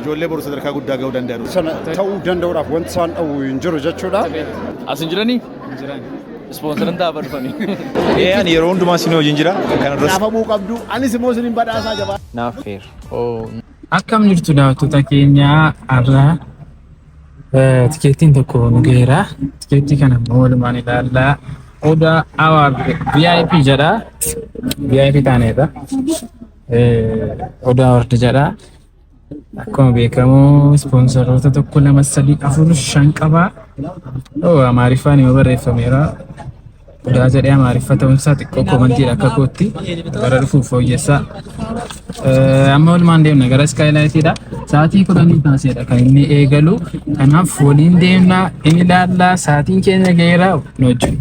Ijoollee boru sadarkaa guddaa ga'uu danda'anudha. Sana ta'uu danda'uudhaaf wanti isaan dhowwu hin jiru jechuudha. As hin jiranii? Ispoonsaran ta'a dhufanii. Ee, ani yeroo hundumaa isin wajjin jira. Kana duras Dhaafamuu qabdu. Anis immoo isinin badhaasaa jabaa. Not fair. Oh. Akkam jirtu daawwattoota keenya? Har'a tikeettiin tokko nu gaheera. Tikeettii kana immoo walumaan ilaallaa. Odaa Award VIP jedha. VIP taaneerra. Odaa Award jedha. Akkuma beekamu ispoonsaroota tokko, lama, sadii, afur, shan qaba. Oh, Amaariffaan immoo barreeffameera. Odaa jedhee Amaariffa ta'uunsaa xiqqoo commentiidha akka kootti. Bara dhufuuf fooyyessaa. Amma walumaan deemna gara Skylightiidha. Sa'aatii 10 kaaseedha kan inni eegalu. Kanaaf waliin deemna, inni ilaallaa. Sa'aatiin keenya gaheera, nu wajjin.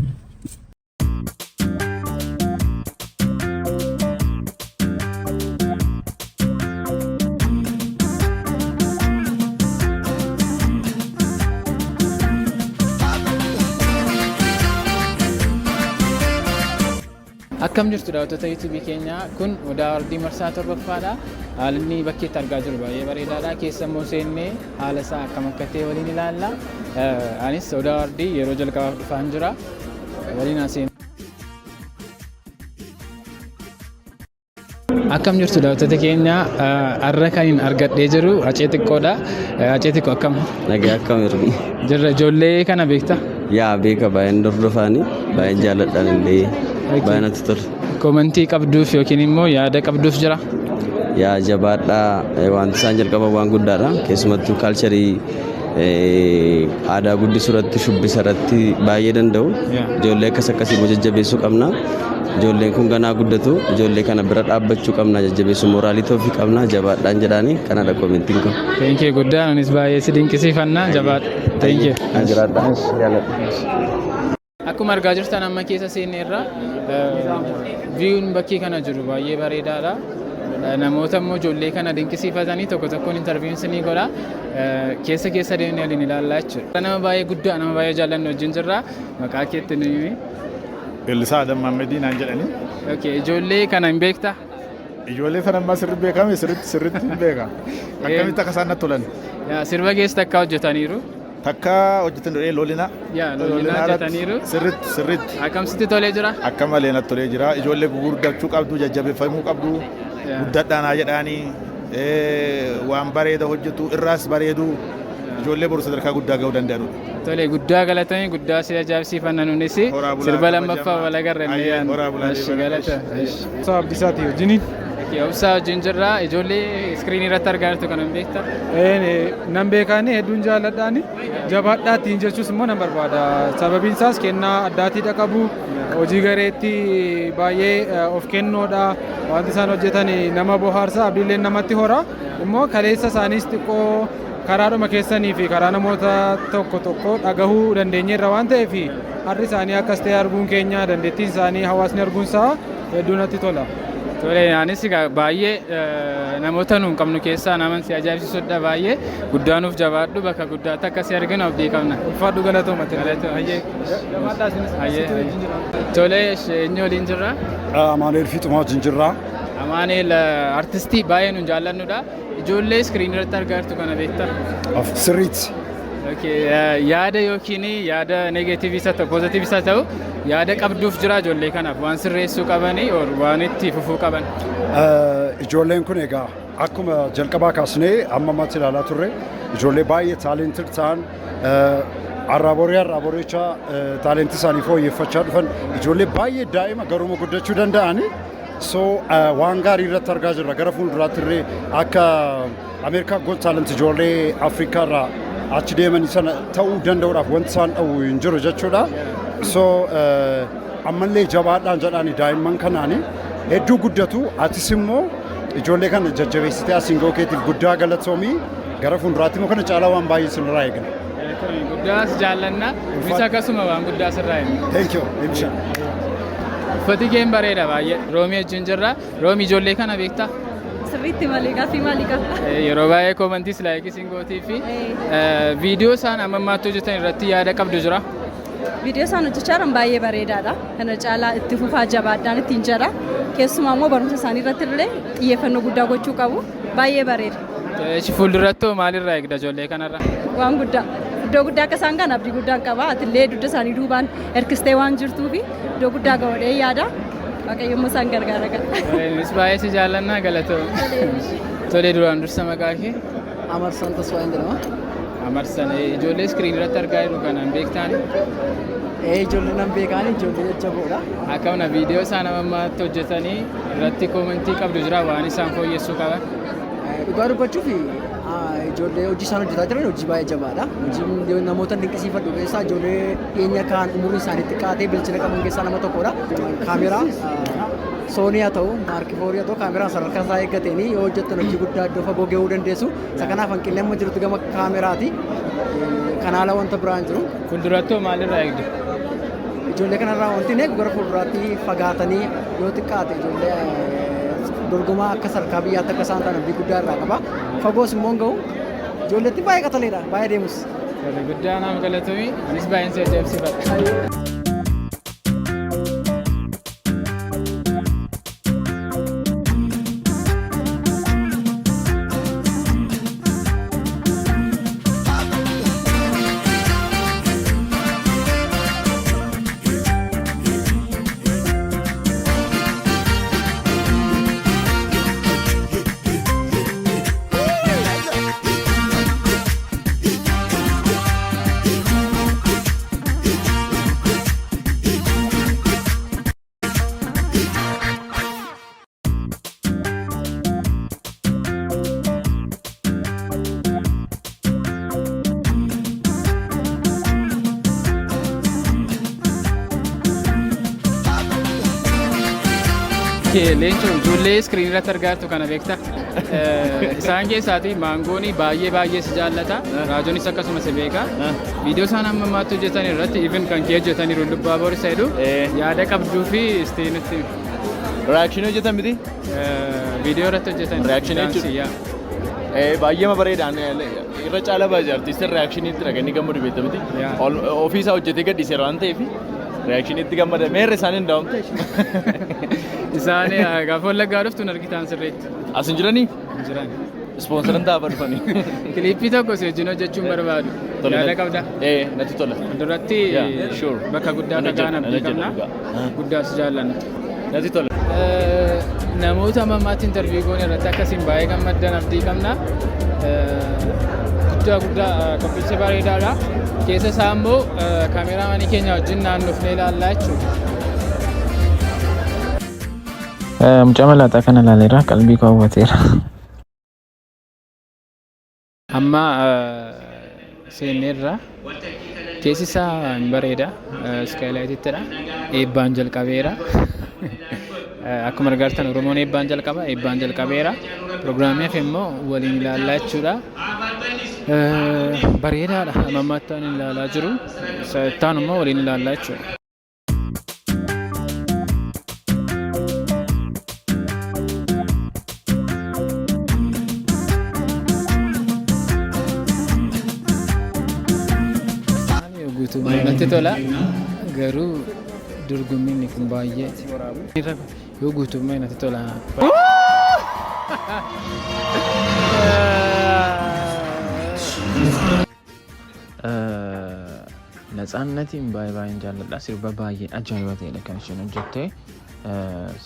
Akkam jirtu daawwattoota YouTubeii keenyaa? Kun Odaa Awardii marsaa torbaffaadha. Haalli inni bakkeetti argaa jiru baay'ee bareedaadha. Keessa immoo seennee haala isaa akkam akka ta'e waliin ilaalla. Anis Odaa Awardii yeroo jalqabaaf dhufaan jira. Waliin haaseen. Akkam jirtu daawwattoota keenya? Har'a kan hin argadhee jiru Acee xiqqoodha. Acee xiqqoo, akkam? Nagaa, akkam jirtu? Jirra. Ijoollee kana beektaa? Yaa, beeka, baay'een hordofaani, baay'een jaalladhaan illee, baay'ee natti tola. Commentii qabduuf yookiin immoo yaada qabduuf jira? Yaa, jabaadhaa, wanti isaan jalqaban waan guddaadha. Keessumattuu cultureii, aadaa guddisuu irratti, shubbisa irratti baay'ee danda'u. Ijoollee akkas akkasii immoo jajjabeessuu qabna. Ijoolleen kun ganaa guddatu, ijoollee kana bira dhaabbachuu qabna, jajjabeessuu, moraalii ta'uufii qabna, jabaadhaan jedhaani, kanadha commentiin kun. Thank you guddaa, anis baay'ee si dinqisiifannaa, jabaadha. Thank you. Jiraadha. Jaaladha. Akkuma argaa jirtan amma keessa seenneerra. Viewun bakkee kana jiru baay'ee bareedaadha. Namoota immoo ijoollee kana dinqisiifatanii tokko tokkoon interviewun sinii godha. Keessa keessa deemnee waliin ilaallaa jechuudha. Nama baay'ee guddaa, nama baay'ee jaallannu wajjin jirra. Maqaa keetti nu himi. Weellisaa Adam Mammedii naan jedhani. Okay, ijoollee kana hin beektaa? Ijoollee sana ammaa sirriitti beekame, sirriitti sirriitti hin beeka. Akkamitti akka isaan natti tolan. Yaa, sirba keessa takka hojjetaniiru. Takka hojjetan godhee lolina. Yaa, lolina hojjetaniiru. Sirriitti sirriitti. Akkam sitti tolee jira? Akka malee natti tolee jira. Ijoollee gurguddachuu qabdu, jajjabeeffamuu qabdu. Guddadhaanaa jedhaanii waan bareeda hojjetu, irraas bareedu. Ijoollee boru sadarkaa guddaa ga'uu danda'anudha. Tole, guddaa galatanii, guddaa si ajaa'ibsiifanna nunis. Horaa bulaa, sirba lammaffaa kabajamaa. wal agarra inni Ayyee, yaadnu. horaa bulaa, Eshi, deebanaa. galata. Eshi. Obsaa Abdiisaati wajjiniin. Okay, Obsaa wajjin jirra. Ijoollee screenii irratti argaa jirtu kana hin beektaa? Nan beekaani, hedduun jaalladhaani, jabaadhaa ittiin jechuus immoo nan barbaada. Sababiin isaas kennaa addaatiidha qabu. Hojii gareetti baay'ee of kennoodha. Wanti isaan hojjetan nama bohaarsa, abdiillee namatti hora. Immoo kaleessa isaaniis xiqqoo karaadhuma keessanii fi karaa namoota tokko tokko dhagahuu dandeenyeerra waan ta'eef, har'i isaanii akkas ta'e arguun keenya, dandeettiin isaanii hawaasni arguun isaa hedduu natti tola. Tole, anis egaa baay'ee namoota nuun qabnu keessaa naman si ajaa'ibsiisudha, baay'ee guddaa nuuf jabaadhu, bakka guddaatti akka si arginu abdii qabna. Ulfaadhu, galatooma. Galatooma. Hayyee. Jabaadhaa isinis. Hayyee, hayyee. Tole, eenyu waliin jirra? Amaanu'eel Fiixumaa wajjin jirra. Amaanu'eel artistii baay'ee nuun jaallannudha. Ijoollee screen irratti argaa jirtu kana beektaa? Sirriitti. Okay, yaada yookiin yaada negativeis haa ta'u, positiveis haa ta'u, yaada qabduuf jira ijoollee kanaaf, waan sirreessuu qabanii or waan itti fufuu qaban? Ijoolleen kun egaa akkuma jalqabaa kaasnee amma ammaatti ilaalaa turre, ijoollee baay'ee talented ta'an, arraaborii arraaboricha talentii isaanii fooyyeffachaa dhufan, ijoollee baay'ee daa'ima garuma guddachuu danda'ani. So waan gaarii irratti argaa jirra. Gara fuulduraatti illee akka Ameerikaa Got Talent ijoollee Afrikaa irraa achi deemanii sana ta'uu danda'uudhaaf wanti isaan dhowwu hin jiru jechuudha. So ammallee jabaadhaan jedhaani, daa'imman kanaani hedduu guddatu. Atis immoo ijoollee kana jajjabeessitee asiin ga'uu keetiif guddaa galatoomii, gara fuulduraatti immoo kana caalaa waan baay'ee isinirraa eegna. Guddaas jaallanna. Nus akkasuma waan guddaa sirraa eegna. Thank you. Ibsha. Uffati keen bareeda baay'ee. Roomii wajjin jirra. Roomii, ijoollee kana beektaa? Sirriitti malee, gaaffii maalii qabda? Yeroo baay'ee commentiis likeis hin gootii fi viidiyoo isaan amma ammaatti hojjetan irratti yaada qabdu jira? Viidiyoo isaan hojjechaa jiran baay'ee bareedaadha. Kana caalaa itti fufaa, jabaadhaan ittiin jedha. Keessumaa immoo barumsa isaanii irratti illee xiyyeeffannoo guddaa gochuu qabu. Baay'ee bareeda. Fuulduratti maalirraa eegda ijoollee kanarra? Waan guddaa. Iddoo guddaa akka isaan kan abdii guddaan qaba. Atillee dugda isaanii duubaan hirkistee waan jirtuufi iddoo guddaa ga'uudhee yaada. Waaqayyo immoo isaan gargaara gala. Innis baay'ee si jaallannaa, galatoo. Tolee, duraan dursa maqaa kee? Amarsan Tasfaayeen jedhama. Amarsan, ijoollee screen irratti argaa jirru kanaan beektaani? Ijoollee nan beekaan, ijoollee jajjaboodha. Akkam viidiyoo isaan amma ammaatti hojjetanii irratti comment qabdu jira, waan isaan fooyyessuu qaban? Dhugaa dubbachuuf, ijoollee hojii isaan hojjetaa jiran hojii baay'ee jabaadha. Hojii namoota dinqisiifadhu keessaa, ijoollee dhiyeenya kaan umuriin isaanii xiqqaatee bilchina qaban keessaa nama tokkodha. Kaameraa Sony haa ta'u, Mark IV haa ta'u, kaameraan sadarkaa isaa eeggateenii yoo hojjettan hojii guddaa iddoo fagoo gahuu dandeessu. Isa kanaaf hanqinni amma jirutti gama kaameraati. Kanaala wanta biraan jiru. Fuulduratti maalirraa eegdu? Ijoollee kanarraa wanti eegu, gara fuulduraatti fagaatanii yoo xiqqaate ijoollee dorgomaa akka sadarkaa biyyaatti akka isaan ta'an abdii guddaa irraa qaba. Fagoos immoo hin gahu. Ijoolleetti baay'ee qaxaleedha, baay'ee deemus. Guddaa naaf galatoomi. Anis baay'een si ajaa'ibsiifadha. Leencoo, ijoollee screen irratti argaa jirtu kana beektaa? Isaan keessaati maangoon baay'ee baay'ee si jaallata. Raajonis akkasuma si beeka. Viidiyoo isaan amma ammaatti hojjetan irratti, even kan kee hojjetaniiru, Lubbaa Boorisa jedhu, yaada qabduu fi istii nutti. Reaction hojjetan miti? Viidiyoo irratti hojjetan. Reaction jechuudha. Baay'ee bareedaan irra caala baay'ee artiistiin reactioniitti dhaganii gammadu beekta miti. Ofiisaa hojjetee gadhiiseera waan ta'eef reactioniitti gammada. Meerre isaan hin daa'umte? Isaan gaafa Wallaggaa dhuftu hin argitaan sirriitti. As hin jiranii? Hin jiran. Sponsoran ta'a dhufanii. Clip tokko si wajjin hojjechuun barbaadu. Yaada qabda? Ee, natti tola. Duratti bakka guddaa dhagaan abdii qabna. Guddaas jaallanna. Natti tola. Namoota amma ammaatti interview goone irratti akkasiin baay'ee gammaddan abdii qabna. Guddaa guddaa qophichi bareedaadha. Keessa isaa immoo kaameraamanii keenya wajjin naannofnee ilaallaa jechuudha. Mucaa malaaxaa kana ilaaleera, qalbii koo hawwateera. Amma seenneerra, keessi isaa hin bareeda. Skylightittidha. Eebbaan jalqabeera. Akkuma argartan Oromoon eebbaan jalqaba. Eebbaan jalqabeera. Pirogiraamii hafe immoo waliin ilaallaa jechuudha. Bareedaadha. Amma ammaatti waan ilaalaa jiru. Ittaan immoo waliin ilaallaa jechuudha. Guutummaa natti tola, garuu dorgommiin kun baay'ee yoo guutummaa natti tola. Natsaannatiin baay'ee baay'een jaalladha. Sirba baay'ee ajaa'iba ta'edha kan isheen hojjette.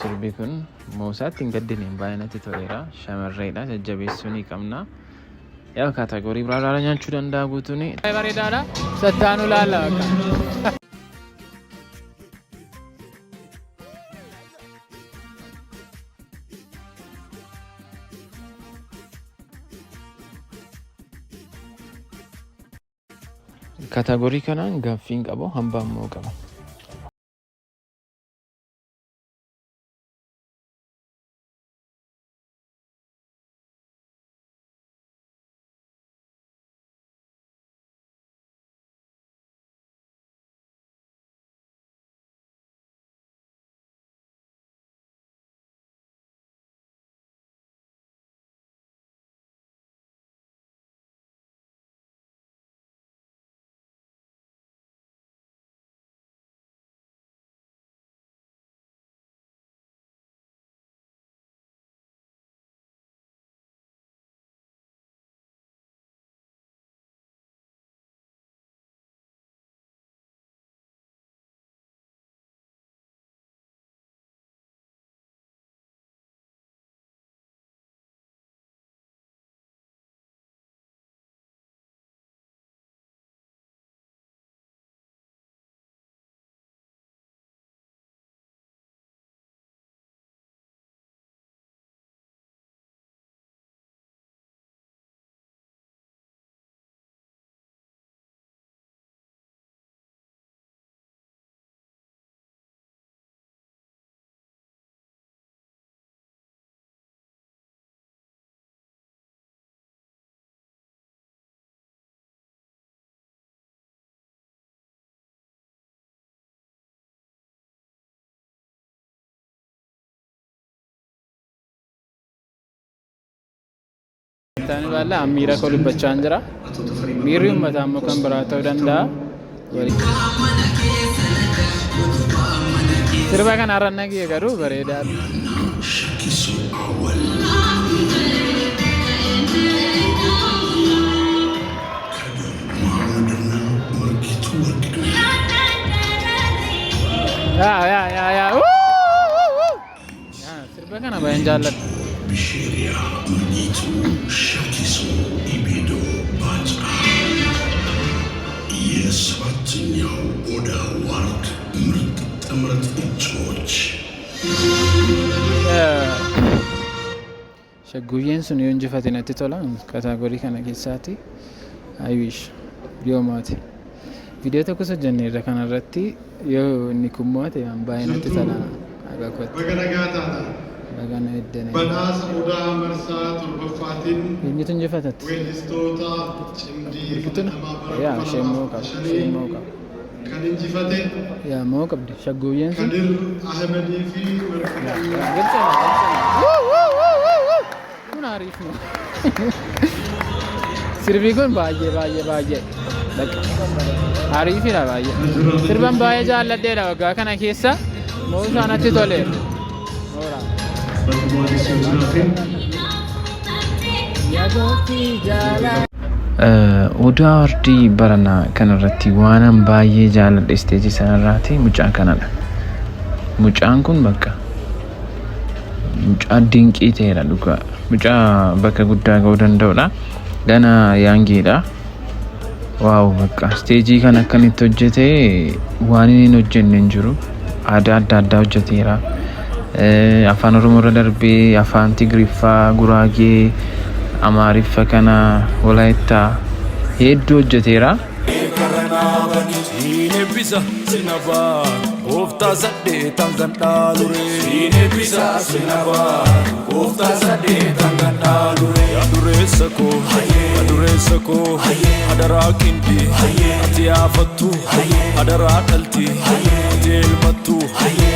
Sirbi kun moosaatti hin gaddine, baay'ee natti toleera. Shamarreedha, jajjabeessuu ni qabna. Yaa, category biraa irraa nyaachuu danda'a guutuun. Bareedaadha. Sattaanu laalla bakka. Category kanaan gaaffiin qabu, hambaa immoo qaba. uummataa ni ilaalla. An miira koo dubbachaa hin jira. Miirri uummataa immoo kan biraa ta'uu danda'a. Sirba kana har'a nagee garuu bareedaadha. Yaa yaa yaa yaa. Wuu! Yaa, sirba kana baay'een jaalladha. የሰባተኛው ኦዳ አዋርድ ምርጥ ጥምረት እጩዎች። Shagguyyeen sun yoo injifate natti tola category kana keessaati. I wish yoo mo'ate. Viidiyoo tokkos hojjenneerra kanarratti, yoo inni kun mo'ate waan baay'ee natti tola akka kootti. Baga nagaa taatan. Baga na eddane. Badhaasa Odaa marsaa torbaffaatiin Eenyutu injifatatti? weellistoota cimdii Birkituna? filatamaa bara Yaa, isheen moo qaba. Isheen moo qaba. kan injifate Yaa, moo qabdi. Shagguyyeen sun. Kadir Ahmedii fi Margituu Galchana galchana. Kun ariif ነው. Sirbi kun baay'ee baay'ee baay'ee bakka ariifidha baay'ee. Sirban baay'ee jaalladheedha waggaa kana keessa moo natti toleera. Moora. Odaa Awardii baranaa kanarratti waanan baay'ee jaalladhe stage sanarraati mucaa kanadha. Mucaan kun bakka mucaa dinqii ta'edha dhugaa. Mucaa bakka guddaa ga'uu danda'udha. Gana youngiidha. Wow, bakka stage kan akkanitti hojjete waan inni hin hojjenne hin jiru. Aadaa adda addaa hojjeteera. Afaan Oromoo irra darbee afaan Tigiriffaa, Guraagee, Amaariffa kana, Walaayittaa hedduu hojjeteera. Siin eebbisa sinabaa gooftaa saddeetan kan dhaalure. Siin eebbisa sinabaa gooftaa saddeetan kan dhaalure. Yaa dureessa koo, yaa dureessa koo, hadaraa qindii ati yaafattu, hadaraa dhalti ati elmattu,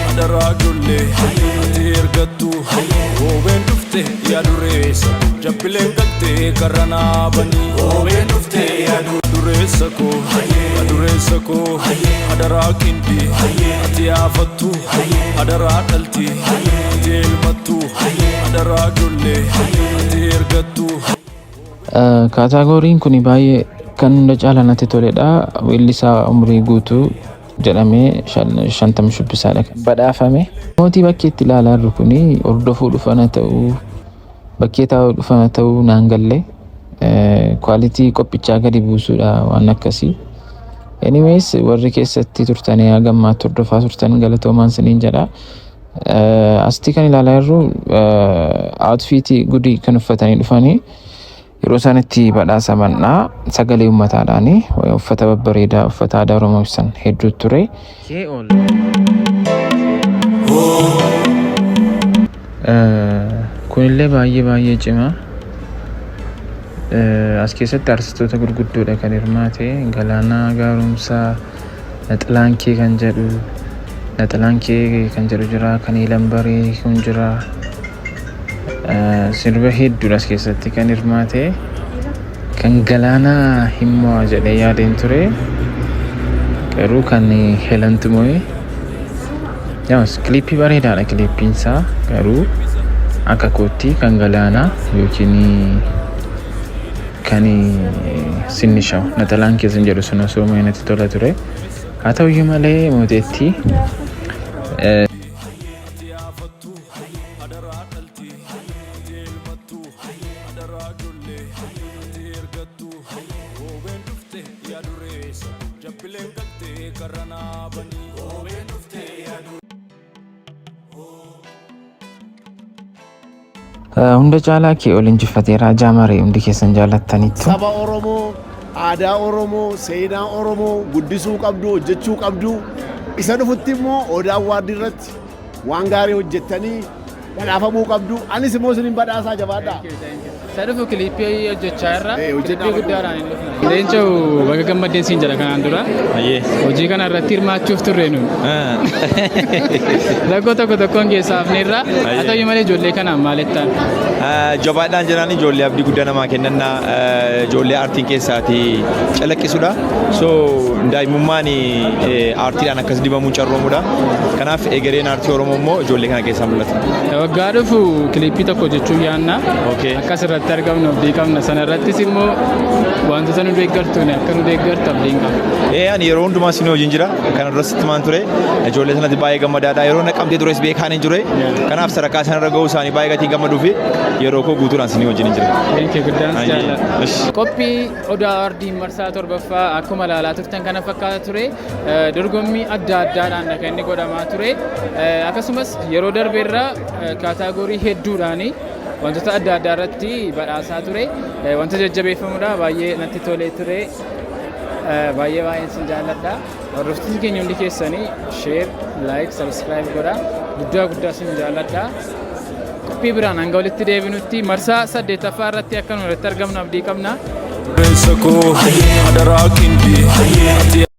hadaraa jollee ati ergattu. Roobeen dhufte yaa dureessa, jabbileen galtee karra naabanii. Roobeen dhufte yaa dureessa koo, yaa dureessa koo, hadaraa qindii ati yaafattu, hadaraa dhalti ati elmattu, hadaraa jollee ati ergattu. Categoryn kun baay'ee kan hunda caala natti toledha. Weellisaa umurii guutuu jedhamee Shantam Shubbisaadha kan badhaafame. Mootii bakkeetti ilaalaa jirru kun hordofuu dhufana ta'uu, bakkee taa'uu dhufana ta'uu naan galle, quality qophichaa gadi buusuudha waan akkasii. Anyways, warri keessatti turtanii haga ammaatti hordofaa turtan galatoomaan siniin jedha. Asitti kan ilaalaa jirru outfitii gudii kan uffatanii dhufanii yeroo isaan itti badhaasamanidha. Sagalee uummataadhaani uffata babbareedaa, uffata aadaa Oromoo ibsan hedduu ture. Kunillee baay'ee baay'ee cimaa. As keessatti artistoota gurguddoodha kan hirmaate. Galaanaa Gaaromsaa, Naxilaankee kan jedhu, Naxilaankee kan jedhu jira, kan Eelan Baree kun jira. Sirba hedduudha as keessatti kan hirmaate. Kan Galaanaa himmoo jedhee yaadeen ture. Garuu kan Helantu mo'e. Yaas, clipii bareedaadha clipiin isaa, garuu akka kootti kan Galaanaa yookiin kan Sinnishaw Naxalaan keessan jedhu sun osoo mo'ee natti tola ture. Haa ta'uyyuu malee mooteetti Hadaraa dhalti ati elmattu, hadaraa jollee ati ergattu. Roobeen dhufte yaa dureessa, jabbileen galtee karra naabanii. Roobeen dhufte yaa Hunda caalaa kee ol injifateera. Jaamaree hundi keessan jaallattaniittu. Saba Oromoo, aadaa Oromoo, seenaa Oromoo guddisuu qabdu, hojjechuu qabdu. Isa dhufutti immoo Odaa Award irratti waan gaarii hojjettanii badhaafamuu qabdu. Anis immoo isinin badhaasaa, jabaadhaa. Isa dhufu kiliippii hojjechaa irra kiliippii guddaadhaan hin dhufna. Leencoo, baga gammaddeen siin jedha kanaan dura. Hojii kana irratti hirmaachuuf turre nuyi. Rakkoo tokko tokkoon keessaa hafneerra. Haa ta'u malee, ijoollee kanaan maalittaan? Jabaadhaan jiraan, ijoollee abdii guddaa namaa kennannaa, ijoollee aartiin keessaati calaqqisudha. So daa'imummaan aartiidhaan akkas dibamuun carroomudha. Kanaaf egereen aartii Oromoo immoo ijoollee kana keessaa mul'ata. Waggaa dhufu kiliippii tokko hojjechuuf yaadna. Akkas irratti argamnu abdii qabna. Sana irrattis immoo wantoota nu deeggartuun akka nu deeggartu abdiin qabna. Ee, ani yeroo hundumaa isin wajjin jira. Kana duras sitti maan ture. Ijoollee sanatti baay'ee gammadaadha. Yeroo naqamtee tures beekaan hin ture. Kanaaf sadarkaa sanarra gahuu isaanii baay'ee gatiin gammaduu fi yeroo koo guutuudhaan isin wajjin hin jira. Thank you, guddaan si jaalladha. Ishi. Qophii Odaa Awardiin marsaa torbaffaa akkuma ilaalaa turtan kana fakkaata ture. Dorgommii adda addaadhaan kan inni godhamaa ture. Akkasumas yeroo darbeerra category hedduudhaan wantoota adda addaa irratti badhaasaa ture. Wanta jajjabeeffamudha. Baay'ee natti tolee ture. Baay'ee baay'een sin jaalladha. Hordoftoonni keenya hundi keessanii share, like, subscribe godha. Guddaa guddaa sin jaalladha. Qophii biraan hanga walitti deebinutti, marsaa saddeettaffaa irratti akka nu irratti argamnu abdii qabna. Dureessa koo, adaraa qindii ati.